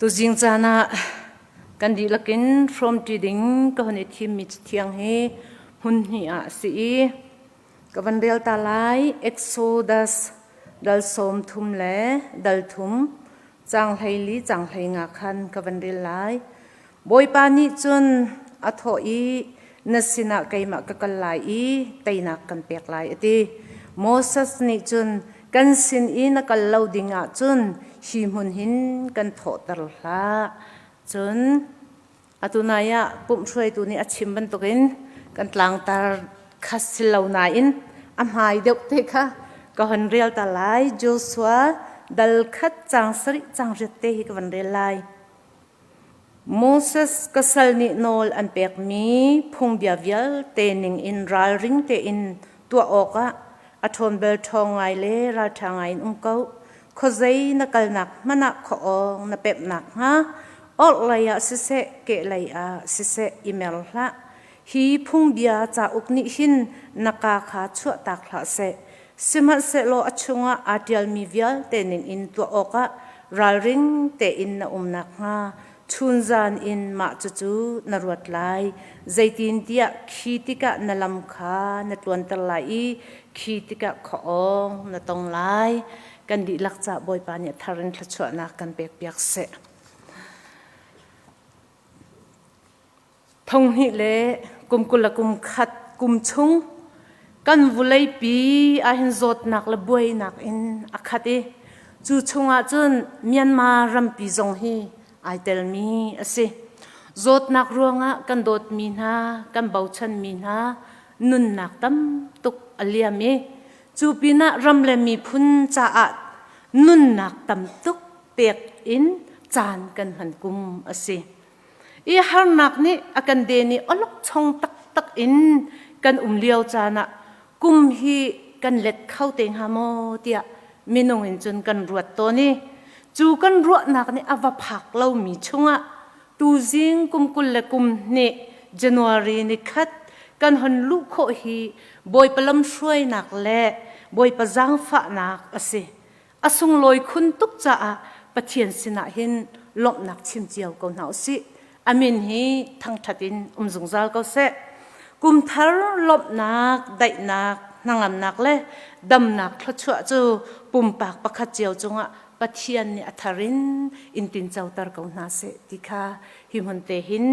Tuzing caan ah kan dihlak in hrawmṭi ding ka hun i thimmi cathiang hi hmun hnih ah a si i ka van rel ta lai. Exodus dal 30 le dal thum caang 14 caang 15 khan ka van rel lai. Bawipa nih cun a thawh i na sinah keimah ka kal lai i teinak kan pek lai a ti. Moses nih cun kan sin i na kal lo ding ahcun hi hmun hin kan thawhter hlah. Cun atu nai ah pumh hruaitu nih a chim bantukin kan tlangtar kha si lo nain a hmai deuh te kha ka hon rel ta lai. Joshua dal khat caang sarih caang riat te hi ka van rel lai. Moses ka sal nih nawl an pekmi phungbia vialte ningin ralring tein tuah awkah a ṭhawn bel ṭhawng ngai le ralṭha ngaiin um ko. Khuazei na kalnak hmanh ah khuaawng na pemh nakhnga orhlei ah siseh, kehlei ah siseh i mer hlah. Hi phungbia cauk nih hin na kaa kha chuahtak hlah seh. Sihmanhsehlaw a chungah aa ṭialmi vialte ningin tuah awkah ralring tein na um nakhnga chunzan in mah cucu na ruat lai. Zeitintiah khi tikah na lam kha na tluanter lai i khi tikah khuaawng na tong lai. Kan dihlak ca Bawipa nih a thar in thluachuahnak kan pekpiak seh. Thonghnih le kum 20 le kum khat kum chung kan vuleipi ahhin zawtnak le buainak in a khat i cu chungah cun Myanmar rampi zong hi ai telmi a si. Zawtnak ruangah kan dawtmi hna, kan bochanmi hna nunnak tam tuk a liam i cu pinah ram le miphun caah nunnak tam tuk pek in caan kan hman kum a si. I harnak nih a kan den i awlokchong taktak in kan um lio caan ah kum hi kan let kho te hnga maw tiah minung in cun kan ruat tawn i cu kan ruahnak nih a va phak lomi chungah tuzing kum 21 January ni khat kan hon luh khawh hi Bawipa lamhruainak le Bawipa zaangfahnak a si. A sunglawi khun tuk caah Pathian sinah hin lawmhnak chim cio ko hna usih. A min hi thangṭhat in um zungzal ko seh. Kum thar lawmhnak, daihnak, hnangamnak le damnak thluachuah cu pumpak pakhat cio cungah Pathian nih a thar in in tincoter ko hna seh ti kha hi hmun te hin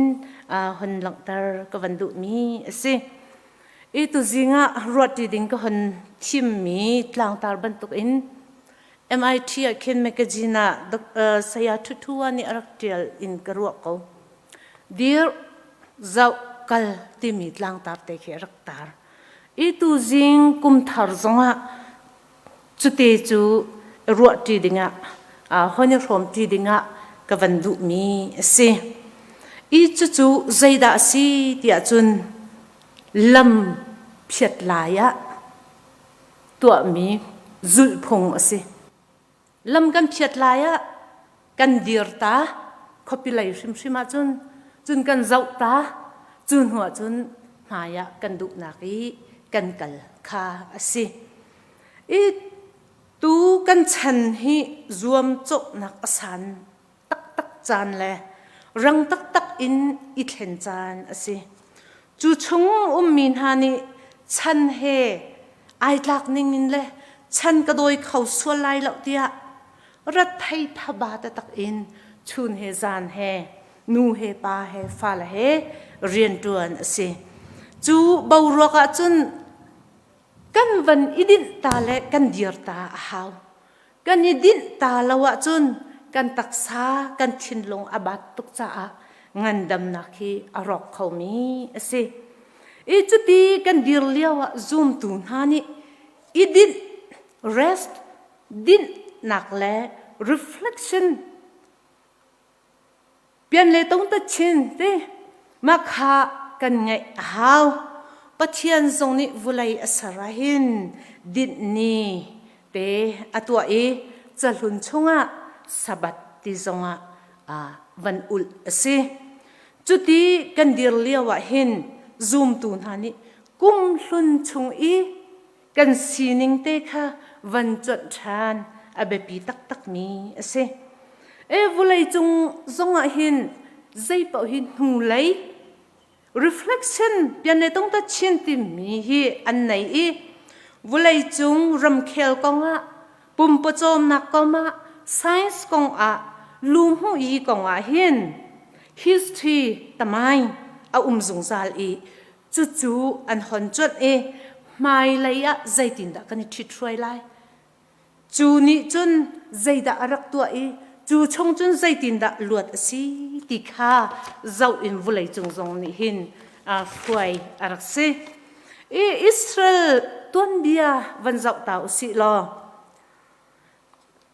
hon langhter ka van duhmi a si. I tuzing ah ruahṭi ding ka hon thimmi tlangtar bantukin MIT ah khin magazine ah Saya Thuthua nih a rak ṭial in ka ruah ko. Dir, zoh, kal timi tlangtar te khi a rak tar. I tuzing kum thar zongah cute cu ruahṭi dingah hon i hrawmṭi dingah ka van duhmi a si. I cucu zeidah a si tiah cun lam phiat lai ah tuahmi zulhphung a si. Lam kan phiat lai ah kan dir ta khuapi lei hrimhrim ahcun cun kan zoh ta cu hnu ahcun hmai ah kan duhnak i kan kal kha a si. I tu kan chan hi zuamcawhnak a san taktak caan le rang taktak in i thlen caan a si. Cu chung ummi hna nih chan he ai tlak ning in le chan ka dawi kho sual lai lo tiah rat thei thaba taktak in chun he zan he nu he pa he fale he rianṭuan a si. Cu boruak ah cun kan van i dinh ta le kan dir ta a hau. Kan i dinh ta lo ahcun kan taksa kan thinlung a bat tuk caah ngandamnak hi a rawk khomi a si. I cuti kan dir lio ah zumtu hna nih i dinh rest dinhnak le reflection pian le tong ta chin ti mah kha kan ngaih a hau. Pathian zong nih vulei a ser ahhin dinh ni te a tuah i cahlun chungah Sabbath ti zongah van ulh a si. Cuti kan dir lio ah hin zumtu hna nih kum hlun chung i kan sining te kha van cuanh ṭhan a biapi taktakmi a si. E vulei cung zongah hin zei paoh hi hnulei reflection pian tung ta chin timi hi an nei i vulei cung ramkhel kongah pumpawcawmnak kongah science kongah luhmuh yi kongah hin history tamai a um zungzal i cucu an hon cuanh i hmailei ah zeitindah kan i ṭhithruai lai cu nih cun zeidah a rak tuah i cu chung cun zeitindah luat a si ti kha zoh in vulei cung zong nih hin hruai a rak si. I Israel tuanbia van zoh ta u sih law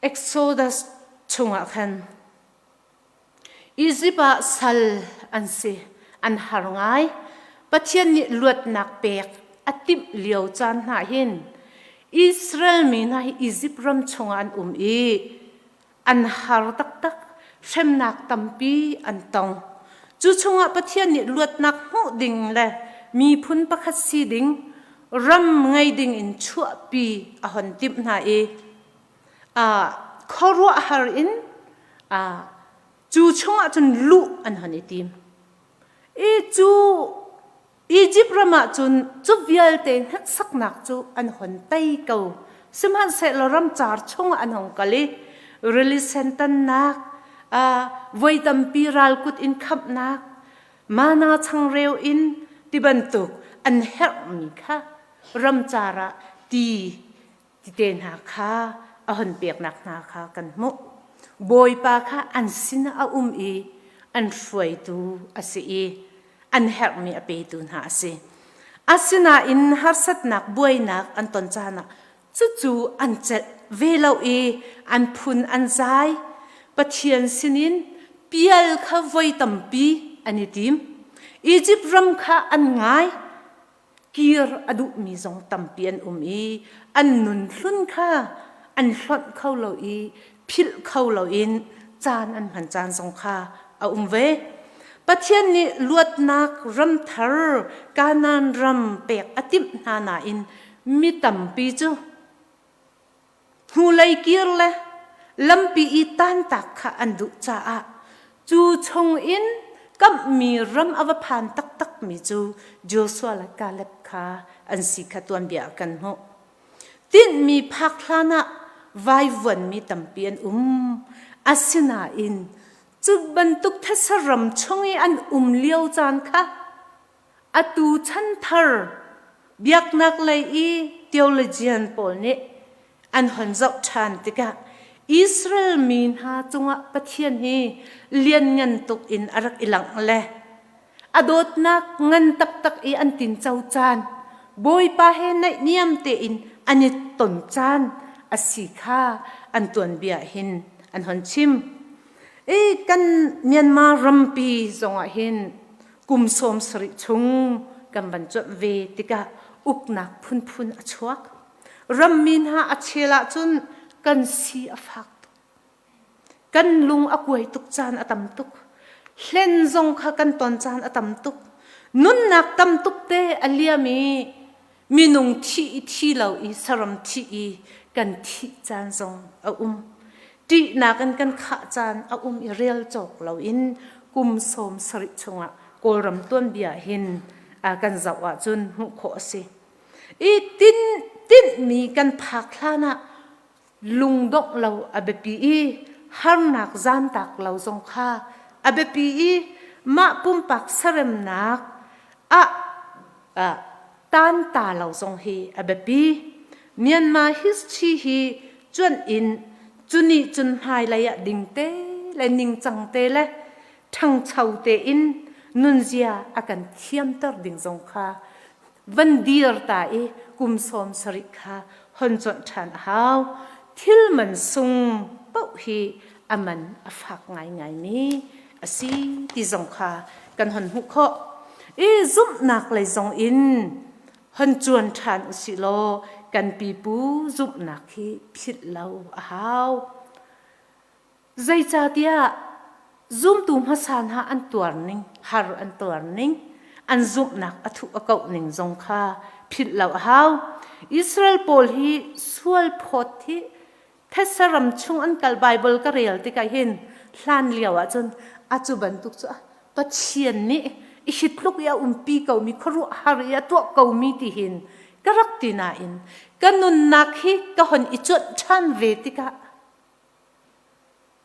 Exodus chungah khan Izipt ah sal an si. An har ngai. Pathian nih luatnak pek a timh lio caan hna hin Israel mi hna hi Izipt ram chungah an um i an har taktak. Hremnak tampi an tong. Cu chungah Pathian nih luatnak hmuh ding le miphun pakhat si ding, ram ngei ding in chuahpi a hon timh hna i khuaruahhar in cu chungah cun luh an hon i tim. I cu Egypt ram ah cun cu vialte hneksaknak cu an hon tei ko. Sihmanhsehlaw ramcar chungah an hong kal i rili sen tannak, voi tampi ralkut in khamhnak, mana changreu in ti bantuk an herhmi kha ramcar ah ti tite hna kha a hon peknak hna kha kan hmuh. Bawipa kha an sinah a um i an hruaitu a si i an herhmi a petu hna a si. Asinain harsatnak buainak an ton caan ah cucu an celh ve lo i an phun an zai. Pathian sinin pial kha voi tampi an i tim. Izipt ram kha an ngai. Kir a duhmi zong tampi an um i an nun hlun kha an hlonh kho lo i philh kho loin caan an hman caan zong kha a um ve. Pathian nih luatnak ram thar Kanaan ram pek a timh hna nain mi tampi cu Hnulei kir le lampi i tantak kha an duh caah cu chungin kamhmi ram a va phan taktakmi cu Joshua le Caleb kha an si kha tuanbia ah kan hmuh. Tinhmi phak hlanah vaivuanmi tampi an um. Asinain cu bantuk these ram chung i an um lio caan kha Atu chanthar biaknak lei i theologian pawl nih an hon zoh ṭhan tikah Israel mi hna cungah Pathian hi lianngan tuk in a rak i langh le a dawtnak ngan taktak i an tinco caan Bawipa he naihniam tein an i ton caan a si kha an tuanbia hin an hon chim. I kan Myanmar rampi zongah hin kum 70 chung kan van cuanh ve tikah uknak phunphun a chuak. Rammi hna a chel ahcun kan si a fak tuk. Kan lung a kuai tuk caan a tam tuk. Hlen zong kha kan ton caan a tam tuk. Nunnak tam tuk te a liam i minung thih i thi lo i saram thih i kan thih caan zong a um. Ṭihnak in kan khah caan a um i rel cawk loin kum 70 chungah Kawlram tuanbia hin kan zoh ahcun hmuh khawh a si. I tin tinhmi kan phak hlan ah lungdongh lo a biapi i harnak zaamtak lo zong kha a biapi i mah pumpak saremnak ah tanta lo zong hi a biapi. Myanmar history hi cuanh in cuni cun hmailei ah dingte le ningcang te le ṭhangcho tein nunzia a kan thiamter ding zong kha van dir ta i kum 70 kha hon cuanh ṭhan a hau. Thil man sung paoh hi a man a fak ngaingaimi a si ti zong kha kan hon hmuh khawh. I zumhnak lei zong in hon cuan ṭhan usih law kan pipu zumhnak hi philh lo a hau. Zeicahtiah zumtu hmasa hna an tuar ning, har an tuar ning, an zumhnak a thuh a kauh ning zong kha philh lo a hau. Israel pawl hi sual phawt hi thetse ram chung an kal Bible ka rel tikah hin Hlan lio ahcun a cu bantuk cu Pathian nih i hi tluk i a umpi komi khuaruahhar i a tuah komi ti hin ka rak ti nain ka nunnak hi ka hon i cuanh ṭhan ve tikah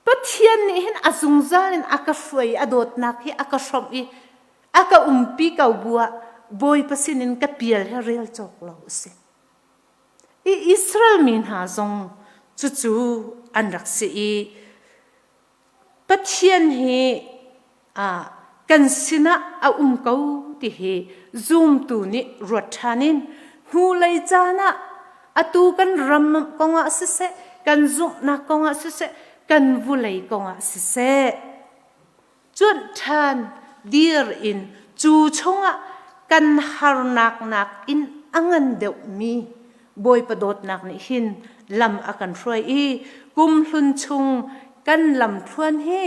Pathian nih hin a zungzal in a ka hruai i a dawtnak hi a ka hrawmh i a ka umpi ko bu ah Bawipa sinin ka pial hi rel cawk lo a si. I Israel mi hna zong cucu an rak si i Pathian hi kan sinah a um ko ti hi zumtu nih ruat ṭhan in hnulei caan ah atu kan ram kongah siseh, kan zumhnak kongah siseh, kan vulei kongah siseh, cuanh ṭhan dir in cu chungah kan harnak nakin a ngan deuhmi Bawipa dawtnak nih hin lam a kan hruai i kumhlun chung kan lamthluan hi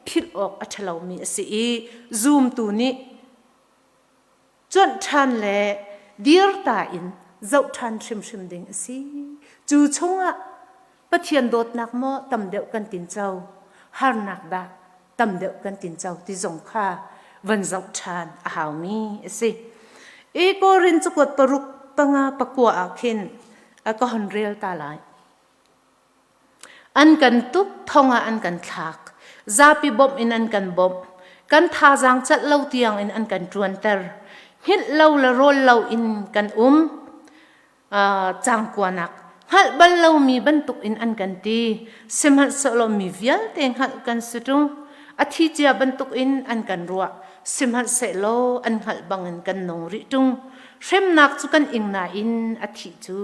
philh awk a ṭhalomi a si i zumtu nih cuanh ṭhan le dirta in zoh ṭhan hrimhrim ding a si. Cu chungah Pathian dawtnak maw tam deuh kan tinco, harnak dah tam deuh kan tinco ti zong kha van zoh ṭhan a haumi a si. I Korin cakuat paruk panga pakua ah khin a ka hon rel ta lai. An kan tuk thong ah an kan thlak. Zapi bawmh in an kan bawmh. Kan thazaang celh lo tiang in an kan ṭuanter. Hngilh lo le rawl lo in kan um. Cangkuanak hngalh bal lomi bantuk in an kan ti. Sihmanhsehlaw mi vialte hngalh kan si ṭung. A thi cia bantuk in an kan ruah. Sihmanhsehlaw an hngalh bangin kan nung rih ṭung. Hremnak cu kan ing nain a thih cu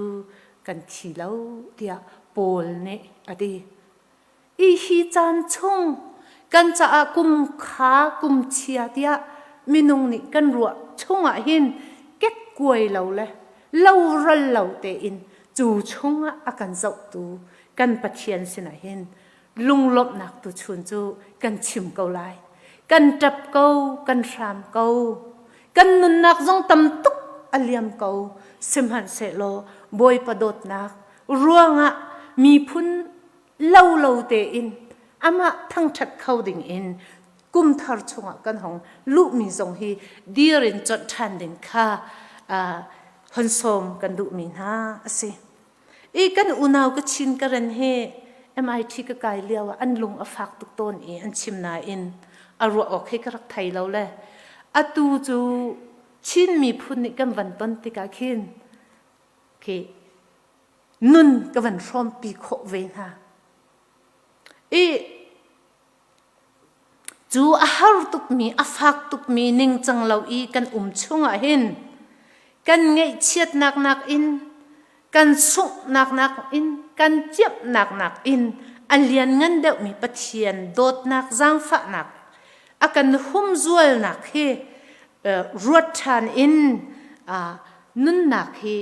kan thi lo tiah Paul nih a ti. I hi caan chung kan caah kum kha kum chia tiah minung nih kan ruah chungah hin kekkuai lo le loral lo tein cu chungah a kan zohtu kan Pathian sinah hin lunglawmhnak tu chun cu kan chim ko lai. Kan ṭap ko, kan hram ko. Kan nunnak zong tam tuk a liam ko. Sihmanhsehlaw Bawipa dawtnak ruangah miphun lo lo tein amah thangṭhat kho ding in kum thar chungah kan hong luhmi zong hi dir in conh ṭhan ding kha hon sawm kan duhmi hna a si. I kan unau ka Chin Karen hi MIT ka kai lio ah an lung a fak tuk tawn i an chim nain a ruah awk hi ka rak thei lo le atu cu Chin miphun nih kan van ton tikah khin khi nun ka van hrawmpi khawh ve hna. I cu a har tukmi, a fak tukmi ningcang lo i kan um chungah hin kan ngaihchiatnak nakin kan sunghnak nakin kan ciamhnak nakin a lianngan deuhmi Pathian dawtnak zaangfahnak a kan humzualnak hi ruat ṭhan in nunnak hi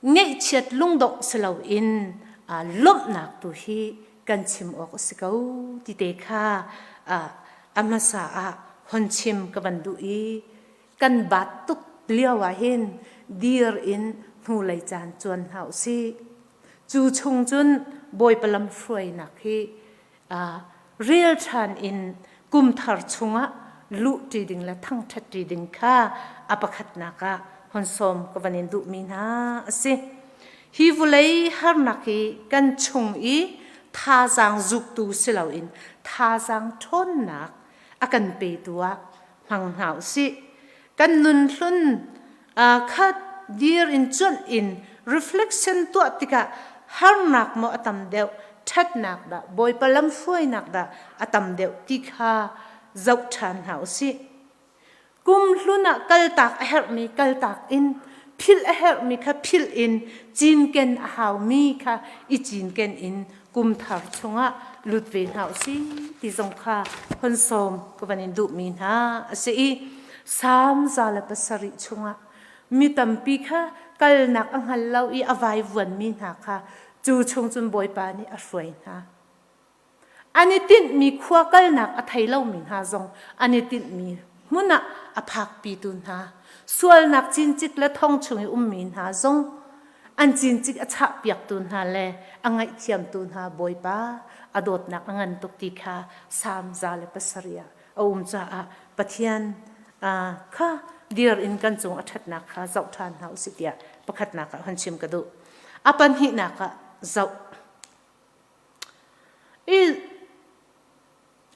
ngeihchiat lungdongh si loin lawmhnak tu hi kan chim awk a si ko ti te kha a hmasa ah hon chim ka van duh i kan baat tuk lio ah hin dir in hnulei caan cuan hna usih. Cu chung cun Bawipa lamhruainak hi rel ṭhan in kum thar chungah luhṭi ding le thangṭhatṭi ding kha a pakhatnak ah hon sawm ka van in duhmi hna a si. Hi vawlei harnak hi kan chung i thazaang zuktu si loin thazaang ṭhawnnak a kan petu ah hmang hna u sih. Kan nun hlun khat dir in cuanh in reflection tuah tikah harnak maw a tam deuh ṭhatnak dah Bawipa lamhruainak dah a tam deuh ti kha zoh ṭhan hna u sih. Kum hlun ah kaltak a herhmi kaltak in philh a herhmi kha philh in cinken a haumi kha i cinken in kum thar chungah lut ve hna u sih ti zong kha hon sawm ka van in duhmi hna a si i Salm 107 chungah mi tampi kha kalnak a hngal lo i a vaivuanmi hna kha cu chung cun Bawipa nih a hruai hna. An i tinhmi khua kalnak a thei lomi hna zong an i tinhmi hmun ah a phakpitu hna, sualnak cincik le thong chung i ummi hna zong. An cincik a chahpiaktu hna le a ngaihthiamtu hna Bawipa a dawtnak a ngan tuk ti kha Salm 107 ah a um caah Pathian kha dir in kan cung a ṭhatnak kha zoh ṭhan hna usih tiah pakhatnak ah hon chim ka duh. A pahnihnak ah zoh. I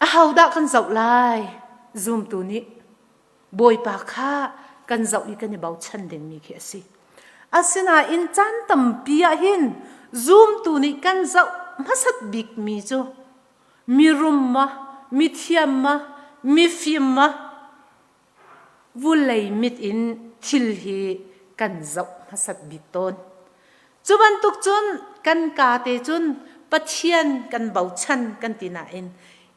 ahodah kan zoh lai? Zumtu nih Bawipa kha kan zoh i kan i bochan dingmi khi a si. Asinain caan tampi ah hin zumtu nih kan zoh hmasat bikmi cu mirum ma, mithiam ma, mifim ma, vulei mit in thil hi kan zoh hmasat bik tawn. Cu bantuk cun kan kaa te cun Pathian kan bochan kan ti nain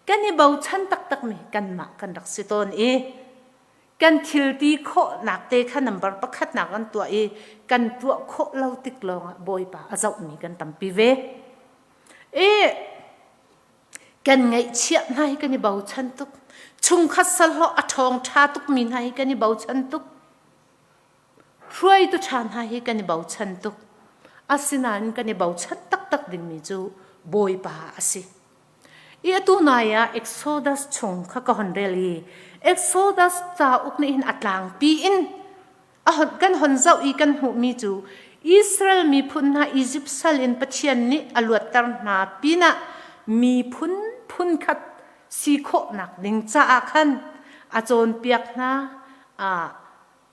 kan i bochan taktakmi kanmah kan rak si tawn i kan thil ti khawhnak te kha number pakhatnak an tuah i kan tuah khawh lo tik lawngah Bawipa a zohmi kan tampi ve. I kan ngaihchiah hna hi kan i bochan tuk. Chungkhat salhlawh a ṭhawng ṭha tukmi hna hi kan i bochan tuk. Hruaitu ṭha hna hi kan i bochan tuk. Asinain kan i bochan taktak dingmi cu Bawipa a si. I atu nai ah Exodus chung kha ka hon rel i Exodus cauk nih hin a tlangpi in kan hon zoh i kan hmuhmi cu Israel miphun hna Izipt sal in Pathian nih a luatter hna pinah miphun phunkhat si khawhnak ding caah khan a cawnpiak hna,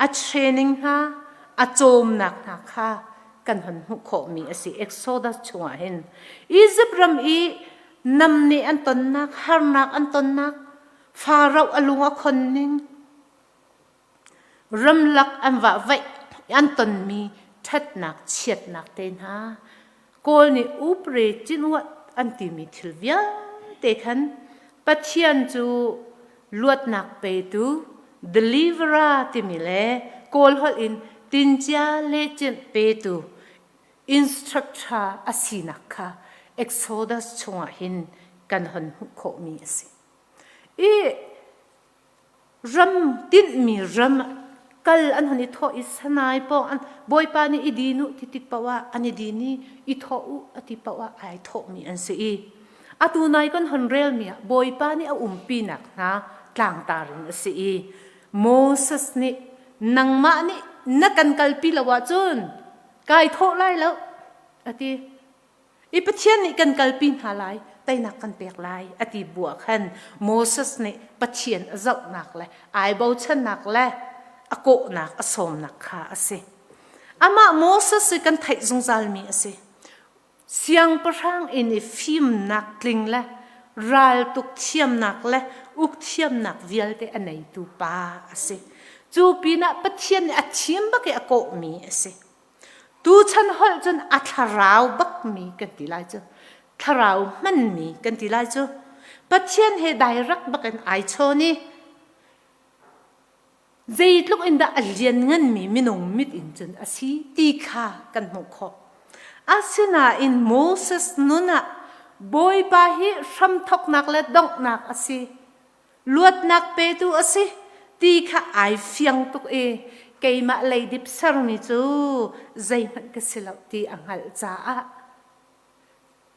a training hna, a cawmnak hna kha kan hon hmuh khawhmi a si. Exodus chungah hin Izipt ram i namneh an tonnak, harnak an tonnak, Pharaoh a lung a khon ning, ramlak an vahvaih an tonmi ṭhatnak chiatnak te hna Kawl nih upre cinuat an timi thil vialte khan Pathian cu luatnak petu deliverer timi le Kawl holh in tincia le cinh petu instructor a sinak kha Exodus chungah hin kan hon hmuh khawhmi a si. I ram tinhmi ram kal an hon i thawh i Sanai pawng an Bawipa nih i din u ti tik paoh ah an i din i i thawh u a ti paoh ah ai thawhmi an si i atu nai kan hon relmi ah Bawipa nih a umpinak hna tlangtar in a si i Moses nih nangmah nih na kan kalpi lo ahcun kai thawh lai lo a ti. I Pathian nih kan kalpi hna lai, teinak kan pek lai a ti bu ah khan Moses nih Pathian a zohnak le ai bochannak le a kawhnak a sawmnak kha a si. Amah Moses hi kan theih zungzalmi a si. Siangpahrang inn i fimnak tling le raltuk thiamnak le uk thiamnak vialte a neitu pa a si. Cu pinah Pathian nih a thim bak i a kawhmi a si. Tuchan holh cun a thlarau bakmi kan ti lai cu. Thlarau hmanmi kan ti lai cu. Pathian he direct bakin ai chawn i zeitluk in dah a liannganmi minung mit in cun a si ti kha kan hmuh khawh. Asinain Moses nun ah Bawipa hi hramthawknak le donghnak a si. Luatnak petu a si ti kha ai fiang tuk i keimah leidip sermi cu zeihmanh ka si lo ti a hngalh caah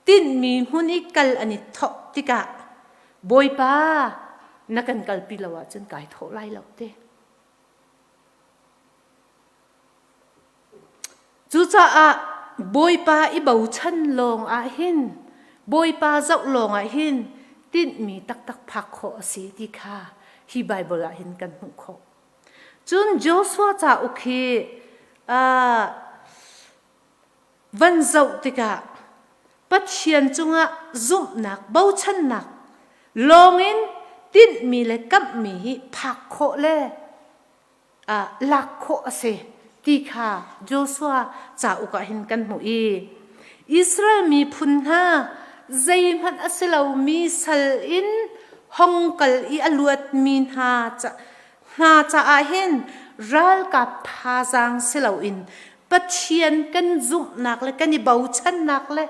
tinhmi hmun i kal an i thawk tikah Bawipa na kan kalpi lo ahcun kai thawh lai lo te. Cucaah Bawipa i bochan lawng ah hin Bawipa zoh lawng ah hin tinhmi taktak phak khawh a si ti kha hi Baibal ah hin kan hmuh khawh. Cun Joshua cauk hi uh, van zoh tikah Pathian cungah zumhnak bochannak lawngin tinhmi le kamhmi hi phak khawh le lak khawh a si ti kha Joshua cauk ah hin kan hmuh i Israel miphun hna zeihmanh a si lomi sal in hong kal i a luatmi hna hna caah hin ralkap thazaang si loin Pathian kan zumhnak le kan i bochannak le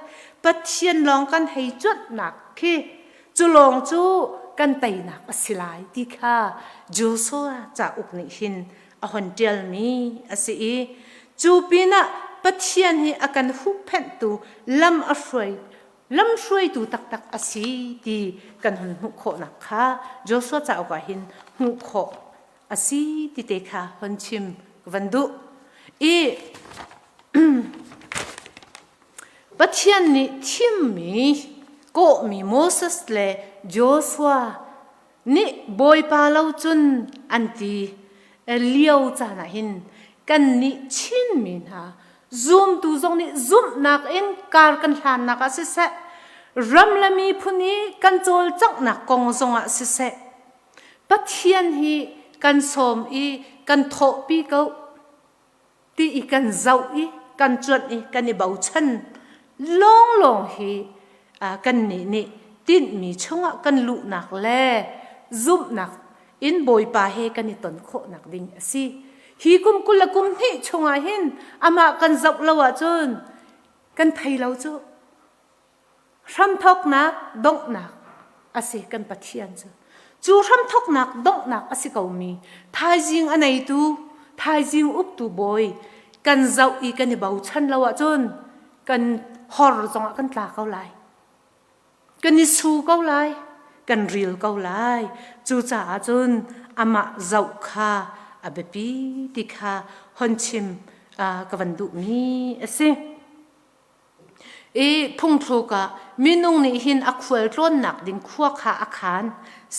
Pathian lawng kan hei cuanhnak khi Cu lawng cu kan teinak a si lai ti kha Joshua cauk nih hin a hon ṭialmi a si i cu pinah. Pathian hi a kan huhphenhtu lam a hruai lamhruaitu taktak a si ti kan hun hmuh khawhnak kha Joshua cauk ah hin hmuh khawh a si ti te kha hon chim ka van duh. I Pathian nih thimmi kawhmi Moses le Joshua nih Bawipa lo cun an ti lio caan ah hin kannih Chinmi hna zumtu zong nih zumhnak in kar kan hlannak ah siseh ram le miphun i kan cawlcanghnak kong zongah siseh Pathian hi kan sawm i kan thawhpi ko ti i kan zoh i kan cuanh i kan i bochan lawnglawng hi kannih nih tinhmi chungah kan luhnak le zumhnak in Bawipa he kan i ton khawhnak ding a si. Hi kum 20 le kum hnih chungah hin amah kan zoh lo ahcun kan thei lo cu. Hramthawknak donghnak a si kan Pathian cu. Cu hramthawknak donghnak a si komi thaizing a neitu, thaizing uktu bawi kan zoh i kan i bochan lo ahcun kan hor zongah kan tla ko lai. Kan i su ko lai. Kan ril ko lai. Cucaah cun amah zoh kha a biapi ti kha hon chim ka van duhmi a si. I phungthluk ah minung nih hin a khualtlawnnak ding khua kha a khaan,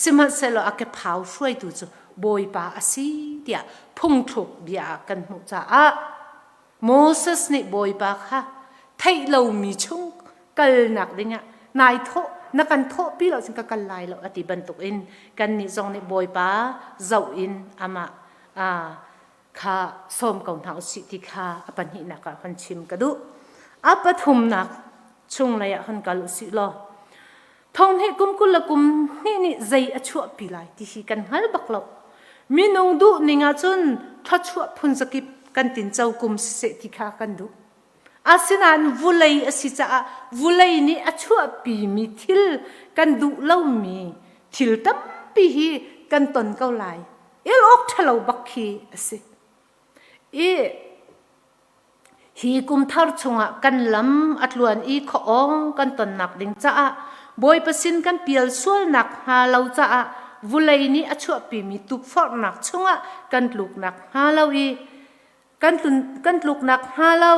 sihmanhsehlaw a kephau hruaitu cu Bawipa a si tiah phungthluk bia ah kan hmuh caah Moses nih Bawipa kha theih lomi chung kalnak dingah nai thawh na kan thawhpi lo cun ka kal lai lo a ti bantukin kannih zong nih Bawipa zoh in amah kha sawm ko hna usih ti kha a pahnihnak ah hon chim ka duh. A pathumnak chunglei ah hon kal usih law thonghnih kum 20 le kum hnih nih zei a chuahpi lai ti hi kan hngal bak lo. Minung duh ning ahcun thluachuah phun zakip kan tinco kum siseh ti kha kan duh. Asinain vulei a si caah vulei nih a chuahpimi thil kan duh lomi thil tampi hi kan ton ko lai. El awk ṭhalo bak khi a si. I hi kum thar chungah kan lam a tluan i khuaawng kan tonnak ding caah Bawipa sin kan pial sualnak hnga lo caah vulei nih a chuahpimi tukforhnak chungah kan tluknak hnga lo i kan, kan tluknak hnga lo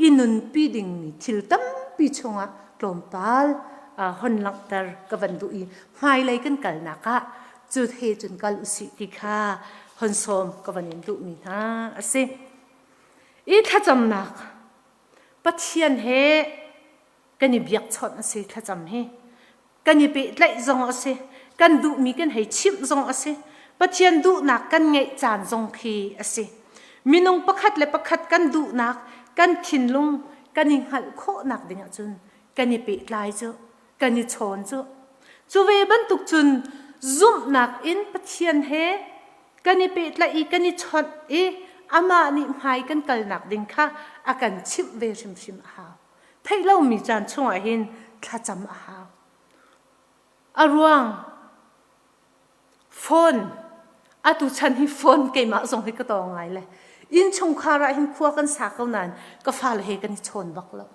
i nunpi dingmi thil tampi chungah tlawmpal hon langhter ka van duh i hmailei kan kalnak ah cu he cun kal usih ti kha hon sawm ka van in duhmi hna a si. I thlacamnak Pathian he kan i biakchawnh a si thlacam hi. Kan i pehtlaih zong a si. Kan duhmi kan hei chimh zong a si. Pathian duhnak kan ngeih caan zong khi a si. Minung pakhat le pakhat kan duhnak, kan thinlung kan i hngalh khawhnak ding ahcun kan i pehtlai cu kan i chawn cu. Cu ve bantuk cun zumhnak in Pathian he kan i pehtlaih i kan i chawnh i amah nih hmai kan kalnak ding kha a kan chimh ve hrimhrim a hau. Theih lomi caan chungah hin thlacam a hau. A ruang phone atu chan hi phone keimah zong hi ka tawng ngai le innchungkhar ah hin khua kan sa ko nain ka fale he kan i chawn bak lo.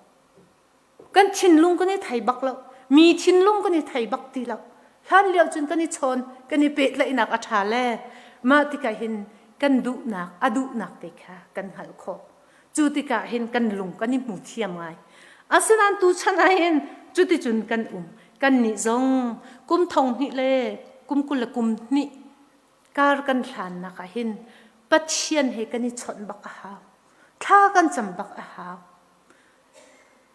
Kan thinlung kan i thei bak lo. Mi thinlung kan i thei bak ti lo. Hlan lio cun kan i chawn, kan i pehtlaihnak a ṭha le mah tikah hin kan duhnak, a duhnak te kha kan hngalh khawh. Cu tikah hin kan lung kan i hmu thiam ngai. Asinain tuchan ah hin cuticun kan um. Kannih zong kum thong hnih le kum 20 le kum hnih kar kan hlannak ah hin Pathian he kan i chawnh bak a hau. Thla kan cam bak a hau.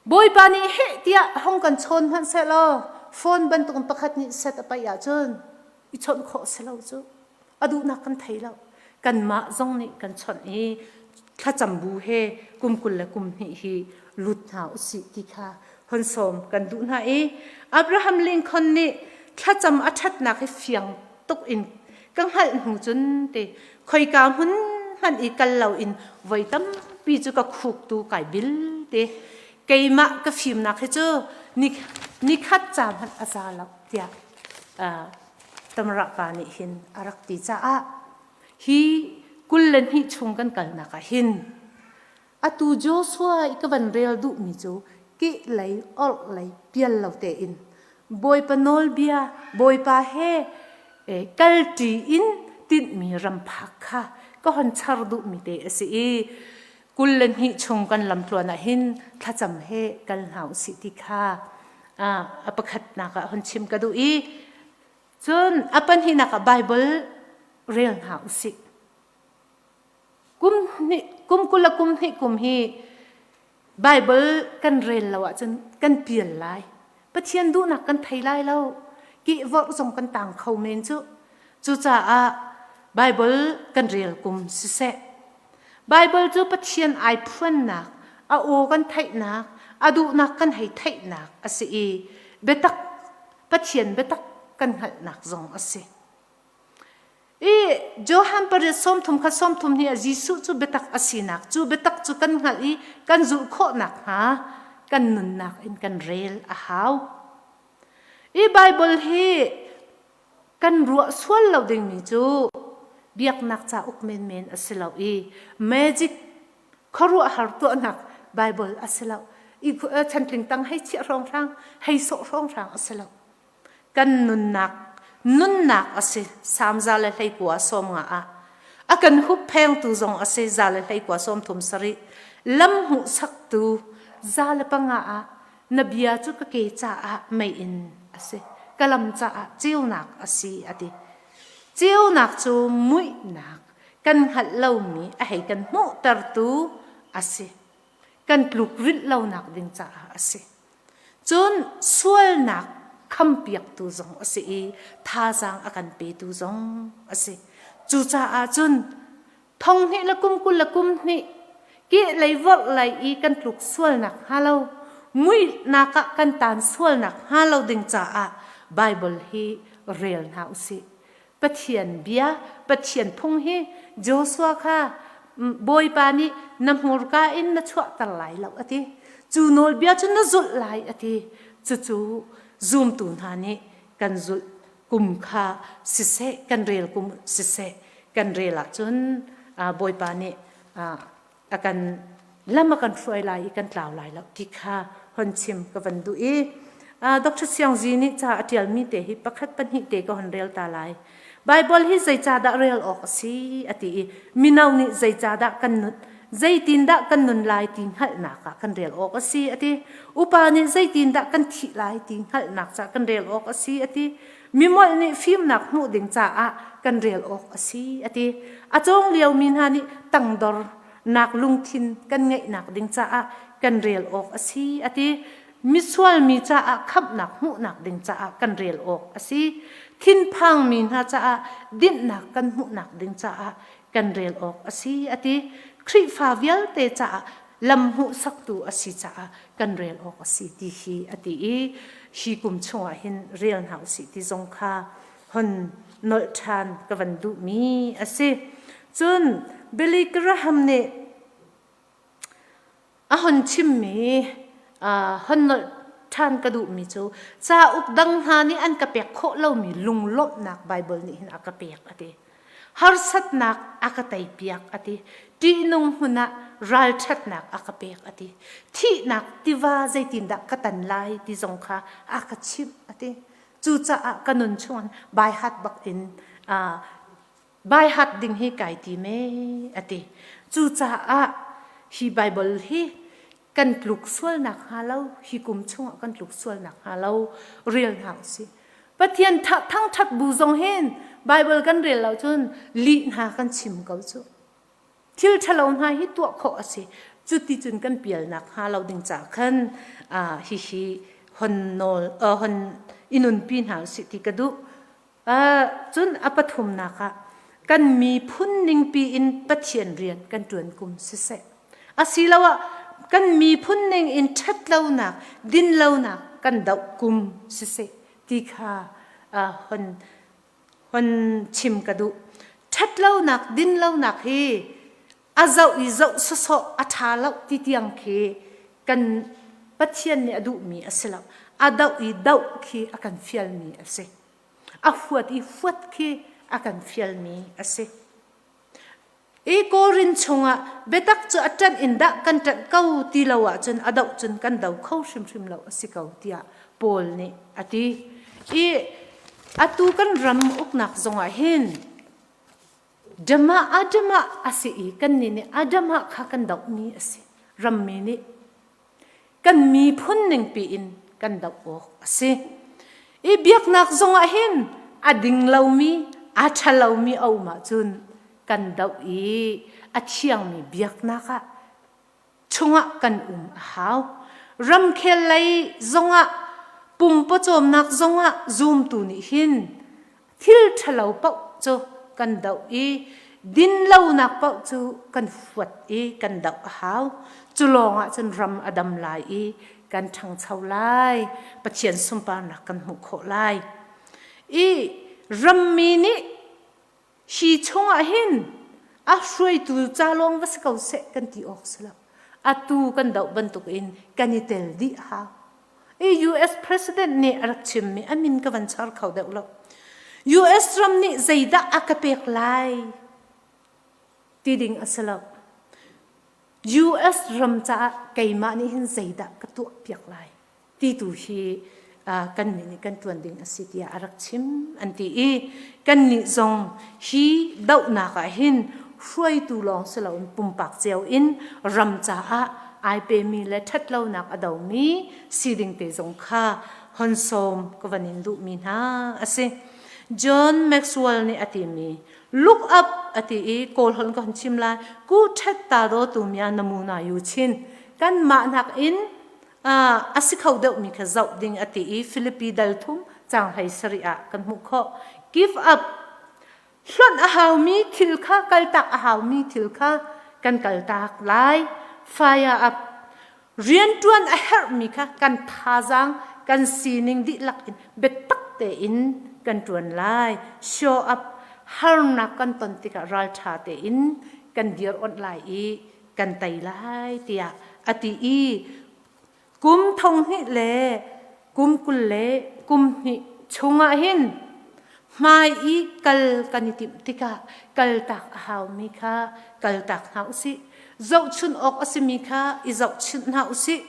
Bawipa nih heh tiah hong kan chawn hmanh sehlaw phone bantukin pakhat nih set a paih ahcun i chawnh khawh si lo cu. A duhnak kan thei lo. Kanmah zong nih kan chawnh i thlacam bu he kum 20 le kum hnih hi lut hna usih ti kha hon sawm kan duh hna i Abraham Lincoln nih thlacam a ṭhatnak hi fiang tuk in ka hngalh hnu cun ti khoika hmun hmanh i kal loin voi tampi cu ka khuk tu kai bil ti keimah ka fimnak hi cu nikhat ca hmanh a za lo tiah tamra pa nih hin a rak ti caah hi 22 chung kan kalnak ah hin. Atu Joshua i ka van rel duhmi cu kehlei orhlei pial lo tein Bawipa nawlbia Bawipa he kalṭi in tinhmi ram phak kha ka hon char duhmi te a si i 22 chung kan lamtluan ah hin thlacam he kal hna usih ti kha a pakhatnak ah hon chim ka duh i cun a pahnihnak ah Bible rel hna usih. Kum hnih kum 20 le kum hnih kum hi Bible kan rel lo ahcun kan pial lai. Pathian duhnak kan thei lai lo. Kih vorh zong kan tang kho men cu. Cucaah Bible kan rel kum siseh. Bible cu Pathian ai phuannak, a aw kan theihnak, a duhnak kan hei theihnak a si i biatak Pathian biatak kan hngalhnak zong a si. I Johan pariat 30 kha 30 nih Jesuh cu biatak a sinak cu biatak cu kan hngalh i kan zulh khawh nakhnga kan nunnak in kan rel a hau. I Bible hi kan ruah sual lo dingmi cu biaknak cauk menmen a si lo i magic khuaruahhar tuahnak Bible a si lo. I chantling tang hei chiah hrawnghrang hei sawh hrawnghrang a si lo. Kan nunnak nunnak a si Salm 119 sawm nga ah a kan hupphengtu zong a si 119 37 lam hmuhsaktu 105 ah na bia cu ka ke caah meiinn a si ka lam caah ceunak a si a ti ceunak cu muihnak kan hngalh lomi a hei kan hmuhtertu a si kan tluk rilh lonak ding caah a si Cun sualnak khampiaktu zong a si i thazaang a kan petu zong a si. Cucaah cun thong hnih le kum 20 le kum hnih kehlei vorhlei i kan tluk sualnak hnga lo, muihnak ah kan taan sualnak hnga lo ding caah Baibal hi rel hna u sih. Pathian bia, Pathian phung hi Joshua kha Bawipa nih na hmurka in na chuahter lai lo a ti. Cu nawlbia cu na zulh lai a ti. Cucu zumtu hna nih kan zulh kum kha siseh, kan rel kum siseh, kan rel ahcun Bawipa nih a kan lam a kan hruai lai i kan tlau lai lo ti kha hon chim ka van duh i Dr. Siang Zi nih ca a ṭialmi te hi pakhat pahnih te ka hon rel ta lai. Bible hi zeicahdah rel awk a si a ti i mino nih zeicahdah kan nun zeitindah kan nun lai ti hngalhnak ah kan rel awk a si a ti. Upa nih zeitindah kan thih lai ti hngalhnak caah kan rel awk a si a ti. Mimolh nih fimnak hmuh ding caah kan rel awk a si a ti. A cawng liomi hna nih tangdornak lungthin kan ngeihnak ding caah kan rel awk a si a ti. Misual mi caah khamhnak hmuhnak ding caah kan rel awk a si. Thinphangmi hna caah dinhnak kan hmuhnak ding caah kan rel awk a si a ti. Khrihfa vialte caah lam hmuhsaktu a si caah kan rel awk a si ti hi a ti i hi kum chungah hin rel hna usih ti zong kha hon nolh ṭhan ka van duhmi a si. Cun Billy Graham nih a hon chimmi hon nolh ṭhan ka duhmi cu cauk dang hna nih an ka pek khawh lomi lunglawmhnak Baibal nih hin a ka pek a ti. Harsatnak a ka teipiak a ti. Ṭihnung hmun ah ralṭhatnak a ka pek a ti. Thihnak tiva zeitindah ka tan lai ti zong kha a ka chimh a ti. Cucaah ka nun chungin baihat bak in baihat ding hi kai tim ee a ti. Cucaah hi Baibal hi kan tluk sualnak hnga lo hi kum chungah kan tluk sualnak hnga lo rel hna usih Pathian thangṭhat bu zong hin Bible kan rel lo cun lih hna kan chim ko cu thil ṭhalo hna hi tuah khawh a si cuti cun kan pialnak hnga lo ding ca khan hihi hon nawl hon i nunpi hna usih ti ka duh Cun a pathumnak ah kan miphun ningpi in Pathian rian kan ṭuan kum siseh, asiloah kan miphun ning in ṭhatlonak, dinlonak kan doh kum siseh ti kha hon hon chim ka duh. Ṭhatlonak, dinlonak hi a zoh i zoh sawsawh a ṭha lo ti tiang khi kan Pathian nih a duhmi a si lo. A doh i doh khi a kan fialmi a si. A huat i huat khi a kan fialmi a si. I Korin chungah biatak cu a ṭanh in dah kan ṭanh ko ti lo ahcun a doh cun kan do kho hrimhrim lo a si ko tiah Paul nih a ti. I atu kan ram uknak zongah hin Dama Adama a si i kannih nih Adama kha kan dohmi a si. Rammi nih kan miphun ningpi in kan doh awk a si. I biaknak zongah hin a ding lomi, a ṭha lomi a um ahcun kan doh i a thiangmi biaknak ah chungah kan um a hau. Ramkhel lei zongah pumpawcawmnak zongah zumtu nih hin thil ṭhalo paoh cu kan doh i dinlonak paoh cu kan huat i kan doh a hau. Cu lawngah cun ram a dam lai i kan ṭhangcho lai. Pathian sunparnak kan hmuh khawh lai. I rammi nih Hi chungah hin a hruaitu ca lawng va si ko seh kan ti awk si lo. Atu kan doh bantukin kan i tel dih hau. I US President nih a rak chimmi a min ka van char kho deuh lo. US ram nih zeidah a ka pek lai ti ding a si lo. US ram caah keimah nih hin zeidah ka tuah piak lai ti tu hi kannih nih kan ṭuan ding a si tiah a rak chim an ti i kannih zong hi dohnak ah hin hruaitu lawng si loin pumpak cio in ram caah ai pemi le ṭhatlonak a domi si ding te zong kha hon sawm ka van in duhmi hna a si. John Maxwell nih a timi look up a ti i kawl holh ka hun chim lai ku ṭhet ta do tu mia namuna yu chin kanmah nakin a si kho deuhmi kha zoh ding a ti i Filipi dal thum caang 17 ah kan hmuh khawh. Give up hlonh a haumi thil kha kaltak a haumi thil kha kan kaltak lai. Fire up rianṭuan a herhmi kha kan thazaang kan sining dihlak in biatak tein kan ṭuan lai. Show up harnak kan ton tikah ralṭha tein kan dir onh lai i kan tei lai tiah a ti i kum thong hnih le kum 20 le kum hnih chungah hin hmai i kal kan i timh tikah kaltak a haumi kha kaltak hna usih zohchun awk a simi kha i zohchunh hna usih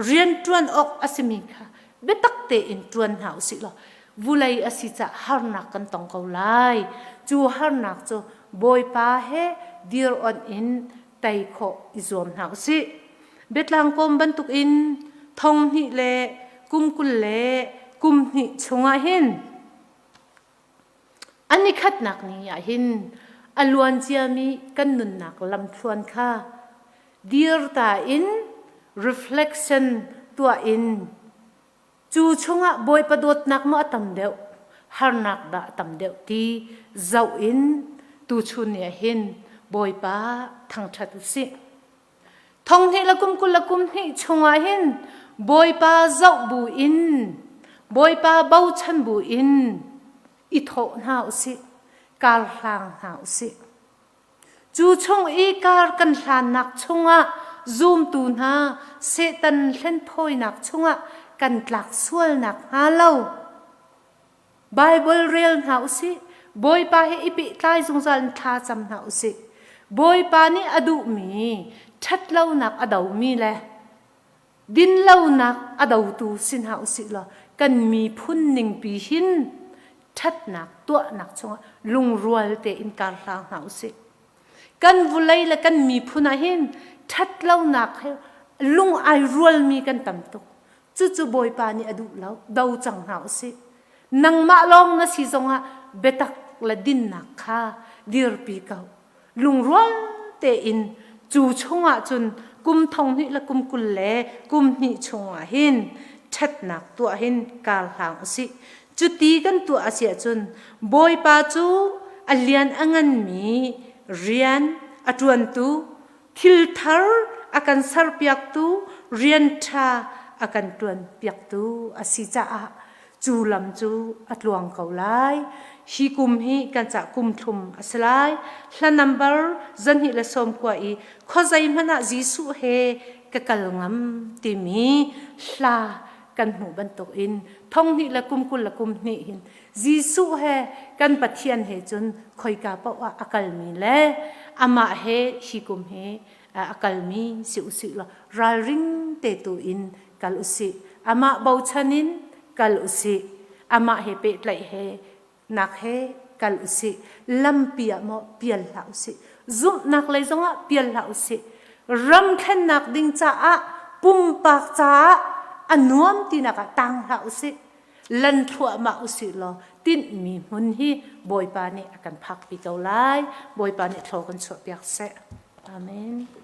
rianṭuan awk a simi kha biatak tein ṭuan hna usih law vulei a si caah harnak kan tong ko lai cu harnak cu Bawipa he dir onh in tei khawh i zuam hna usih. Biatlang kawm bantukin thong hnih le kum 20 le kum hnih chungah hin an i khatnak ni ah hin a luan ciami kan nunnak lamthluan kha dirta in reflection tuah in Cu chungah Bawipa dawtnak maw a tam deuh, harnak dah a tam deuh ti zoh in tuchun ni ah hin Bawipa thangṭhat u sih. Thong hnih le kum 20 le kum hnih chungah hin Bawipa zoh bu in, Bawipa bochan bu in i thawh hna u sih, kar hlang hna u sih. Cu chung i kar kan hlannak chungah zumtu hna Satan hlenthawinak chungah kan tlak sualnak hnga lo. Baibal rel hna usih. Bawipa he i pehtlai zungzal in thla cam hna usih. Bawipa nih a duhmi ṭhatlonak a domi le dinlonak a dotu si hna usih law kan miphun ningpi hin ṭhatnak tuahnak chungah lungrual tein kar hlang hna usih. Kan vulei le kan miphun ah hin ṭhatlonak he lung ai rualmi kan tam tuk. Cucu Bawipa nih a duh lo, do cang hna usih. Nangmah lawng na si zongah biatak le dinnak kha dirpi ko. Lungrual tein cu chungah cun kum thong hnih le kum 20 le kum hnih chungah hin ṭhatnak tuah hin kar hlang usih. Cuti kan tuah a si ahcun Bawipa cu a lian a nganmi rian a ṭuantu, thil thar a kan serpiaktu, rian ṭha a kan ṭuanpiaktu a si caah cu lam cu a tluang ko lai. Hi kum hi kan cah kum thlum a si lai. Hla number 219 i khuazei hmanh ah Jesuh he ka kal ngam timi hla. kan hmuh bantuk in thonghnih le kum 20 le kum hnih hin Jesuh he kan Pathian he cun khoika paoh ah a kalmi le amah he hi kum hi a kalmi si usih law ralring te tu in kal usih. Amah bochan in kal usih. Amah he pehtlaih he nak he kal usih. Lampi ah maw pial hlah usih. Zumhnak lei zongah pial hlah usih. Ram thlennak ding caah pumpak caah a nuam tinak ah tang hlah usih. Lan thluahmah usih law tinhmi hmun hi Bawipa nih a kan phakpi ko lai. Bawipa nih thlaw kan chuahpiak seh. Amen.